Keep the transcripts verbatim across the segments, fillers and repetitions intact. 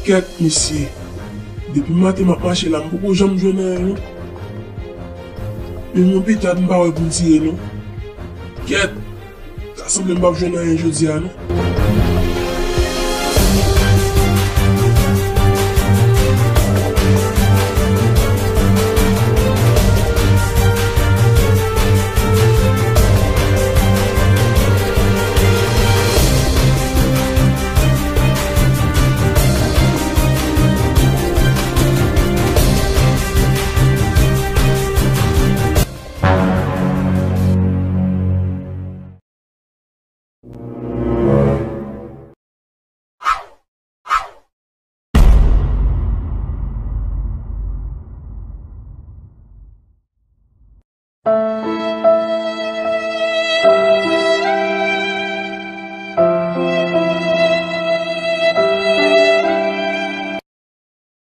Kèt, mesye. Depi maten m ap mache la, m poko janm jwenn anyen, non. Menm yon petad m pa wè pou m tire, non. Kèt! Ta sanble m p ap jwenn anyen jodi a, non.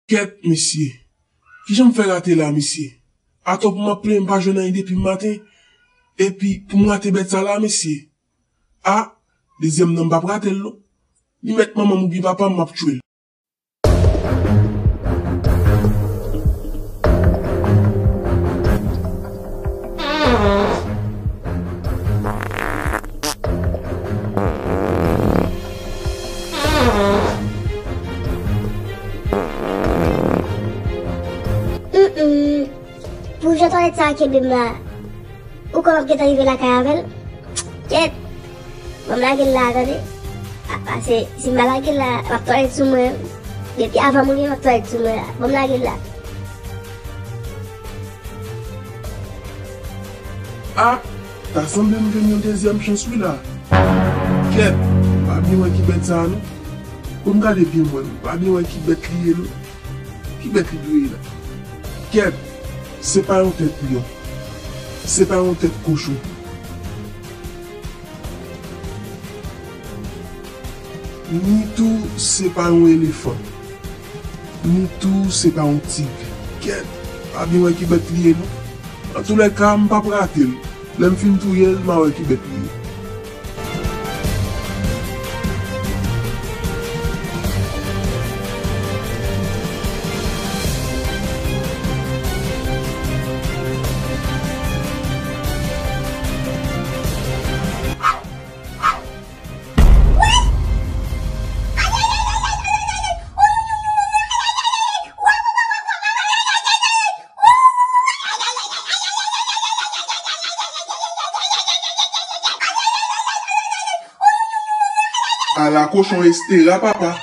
Kèt, mesye. Kijan m fè rate la, mesye? Atò pou m ap plenyen m pa jwenn anyen depi maten. Epi pou m rate bèt sa la, mesye. A, dezyèm nan m p ap rate l, non. Li mèt manman m oubyen papa m, m ap tchwe l. Mm, mm. Pou jan twalèt sa a kenbe m la, ou kwè m ap gentan rive lakay avè l? Kèt! Ban m lage l la, tande. A, pase, si m pa lage l la, m ap twalèt sou mwen. Depi avan m rive, m ap twalèt sou mwen la. Ban m lage l la. A, ta sanble m jwenn yon dezyèm chans wi la. Kèt, m pa byen wè ki bèt sa a non. Pou m gade byen mwen, m pa byen wè ki bèt li ye non. Ki bèt li dwe ye la? Kèt, se pa yon tèt lyon. Se pa yon tèt kochon. Ni tou se pa yon elefan. Ni tou se pa yon tig. Kèt, pa byen wè ki bèt li ye non. Antoulèka, m p ap rate l. Lè m fin touye l, m a wè ki bèt li ye. Ala kochon Estera, papa.